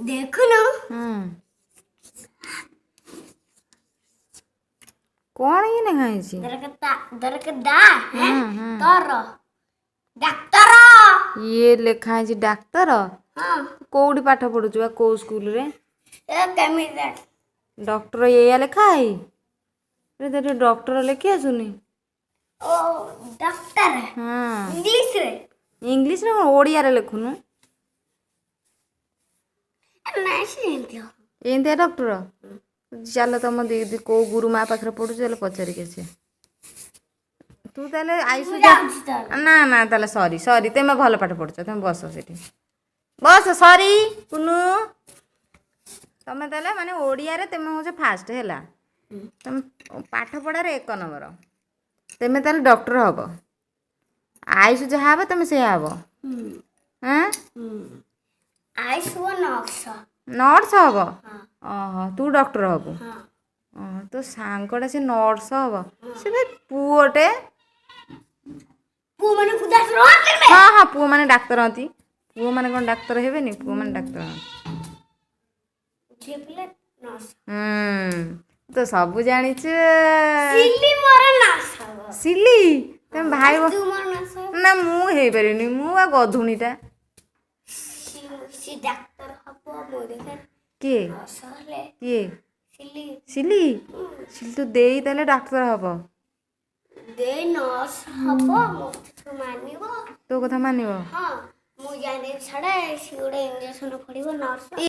ଦେଖୁନୁ। ହୁଁ, କ'ଣ ଇଏ ଲେଖା ହେଇଛି? ଦରକାର ହୁଁ ହୁଁ ତର ଡାକ୍ତର। ଇଏ ଲେଖା ହେଇଛି ଡାକ୍ତର। ହଁ। କୋଉଠି ପାଠ ପଢୁଛୁ ବା, କୋଉ ସ୍କୁଲରେ? ଏ କେମିତି ଡକ୍ଟର ଏଇଆ ଲେଖା ହେଇ ତୋର ଡକ୍ଟର ଲେଖି ଆସୁନି? ଓ ଡାକ୍ତର। ହଁ। ଇଂଲିଶରେ। ଇଂଲିଶରେ କ'ଣ, ଓଡ଼ିଆରେ ଲେଖୁନୁ। ନାଇଁ, ସେ ଏମିତି ହବ। ଏମିତିଆ ଡକ୍ଟର। ଚାଲ, ତମ ଦିଦି କୋଉ ଗୁରୁ ମା ପାଖରେ ପଢୁଛୁ, ଚାଲ ପଚାରିକି ଆସିବା। ତୁ ତାହେଲେ ଆଇସୁ। ମୁଁ ଯାଉଛି ତାହେଲେ। ନା ନା, ତାହେଲେ ସରି ସରି, ତମେ ଭଲ ପାଠ ପଢୁଛ, ତମେ ବସ ସେଠି ବସ। ସରି କୁନୁ, ତମେ ତାହେଲେ ମାନେ ଓଡ଼ିଆରେ ତମେ ହଉଛ ଫାଷ୍ଟ ହେଲା, ତମେ ପାଠ ପଢ଼ାରେ ଏକ ନମ୍ବର। ତମେ ତାହେଲେ ଡକ୍ଟର ହବ। ଆୟୁଷ ଯାହା ହବ ତମେ ସେଇଆ ହବ। ଆଁ? ICU nurse. ନର୍ସ ହବ? ହଁ। ଓହୋ, ତୁ ଡକ୍ଟର ହବୁ? ହଁ। ଓହୋ, ତୋ ସାଙ୍ଗଟା ସେ ନର୍ସ ହବ, ସେ ବା ପୁଅଟେ। ପୁଅମାନଙ୍କୁ ଡାକ୍ତର ହୁଅନ୍ତି? ହଁ ହଁ, ପୁଅମାନେ ଡାକ୍ତର ହୁଅନ୍ତି। ପୁଅମାନେ କ'ଣ ଡାକ୍ତର ହେବେନି? ପୁଅମାନେ ଡାକ୍ତର ହୁଅନ୍ତି। ଝିଅ ପିଲା ନର୍ସ। ହୁଁ, ତ ସବୁ ଜାଣିଛୁ। ସିଲି ମୋର ନର୍ସ ହବ। ସିଲି, ତମେ ଭାଇ ତୁ ମୋର ନର୍ସ ହବ। ନା, ମୁଁ ହେଇପାରିବିନି, ମୁଁ ବା ଗଧୁଣୀଟା। ସି ଡାକ୍ତର ହବ, ମୁଁ ଦେଖେ। କିଏ? ନର୍ସ ହେଲେ। କିଏ? ସିଲି। ସିଲି, ସିଲି ତୁ ଦେଇ ତାହେଲେ ଡାକ୍ତର ହବ? ଦେ ନର୍ସ ହବ, ମୋ କଥା ମାନିବ। ତୋ କଥା ମାନିବ? ହଁ, ମୁଁ ଜାଣିଦେବି ଛାଡ଼େ, ସିଏ ଗୋଟେ ଇଞ୍ଜେକ୍ସନ ଫୋଡ଼ିବ ନର୍ସ।